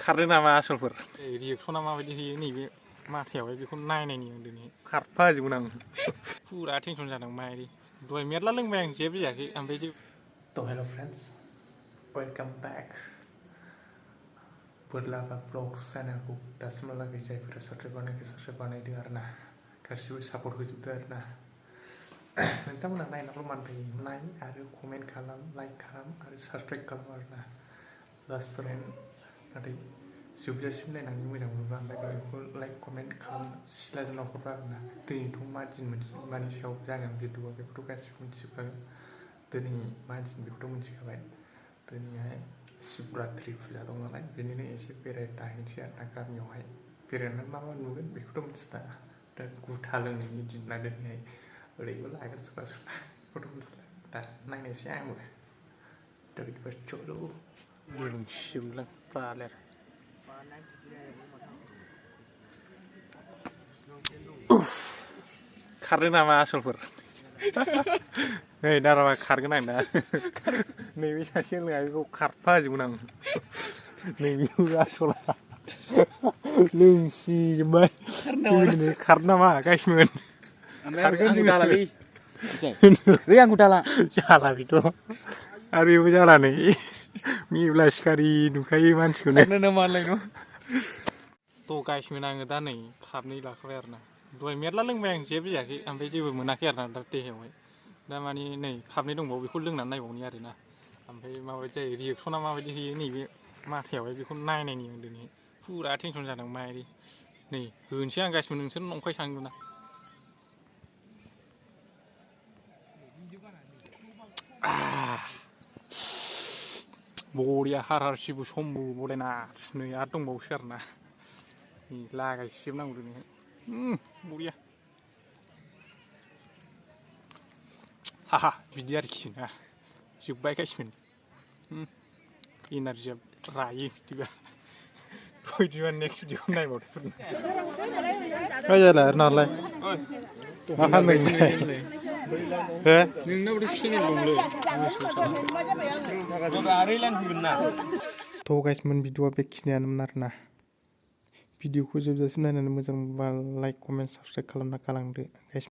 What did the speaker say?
खारदों नामा आसलफोर रिएक्सना माबायदि होयो नैबे माथायावहाय बेखौ नायनायनि आं दिनै खारफाजोबगोन आं फुरा टेनसन जादों मायारि दहाय मेरला लोंबाय आं जेबो जायाखै ओमफ्राय तो हेलो फ्रेंड्स वेलकम बैक बोरलाबा ब्लग्स चैनलखौ दासिमहालागै जायफोरा साबस्क्राइब बानायदों आरोना गासिबो सापर्ट होजोबदो आरोना नोंथांमोना नायनांगौ मानबाय नाय आरो कमेन्ट खालाम लाइक खालाम आरो साबस्क्राइब खालाम आरोना लास्टफोराव नाथाय जोबजासिम नायनानै मोजां मोनोब्ला ओमफ्राय बेखौ लाइक कमेन्ट खालाम सिथ्लाजों हरबा आरोना दिनैथ' मा दिन मानि सायाव जागोन भिडिअआ बेखौथ' गासिबो मिथिजोबखागोन दिनै मा दिन बेखौथ' मिथिखाबाय दिनैहाय शिवरात्रि फुजा दं नालाय बेनिनो एसे बेरायहैनोसै आरोना गामियावहाय बेरायनानै मा मा नुगोन बेखौथ' मिथिला दा गुथा लोंनायनि दिन ना दिनैहाय ओरैबो लागोन सोरबा सोरबा बेखौथ' मिथिला दा नायनोसै आंबो दा बिदिबा चलो लोंसिमलां पालेर खारदों नामा आसलफोर नै दाराबा खारगोन आं दा नैबे सासे लोङा बेखौ खारफाजोबगोन आं नैबेबो आसला लोंसिजोब्बाय दिनै खारनो नामा गाइसमोन खारगोन जोङो आंखौ दाला जाला बेथ' आरो बेबो जाला नै मेब्ला सिखारि नुखायो मानसिखौनो थ' गाइसमोन आङो दा नै खारनै लाखाबाय आरोना दहाय मेरला लोंबाय आं जेबो जायाखै ओमफ्राय जेबो मोनाखै आरोना दा देहायावहाय दा मानि नै खारनै दंबावो बेखौ लोंनानै नायबावनि आरोना ओमफ्राय माबायदि जायो रिएक्सना माबायदि होयो नैबे माथायावहाय बेखौ नायनायनि आं दिनै फुरा टेनसन जादों मायारि नै होनोसै आं गासिबो नोंसोर नंखाय सानगोन ना बरिया हार हार शिबु शम्भु बलायनाथ नै आरो दंबावोसो आरोना नै लागायसिजोबनांगौ दिनैहाय बरिया हाहा बिदि आरोखि ना जोब्बाय गाइसमोन एनार्जिया रायो बिदिबा नेक्स्ट भिडिअ नायबावदो मा जाला नालाय मा खालामदों नोंनावथ' चेनेल दंलै थ' गाइसमोन भिडिअआ बेखिनियानोमोन आरोना भिडिअखौ जोबजासिम नायनानै मोजां मोनबा लाइक कमेन्ट साबस्क्राइब खालामना गालांदो गाइस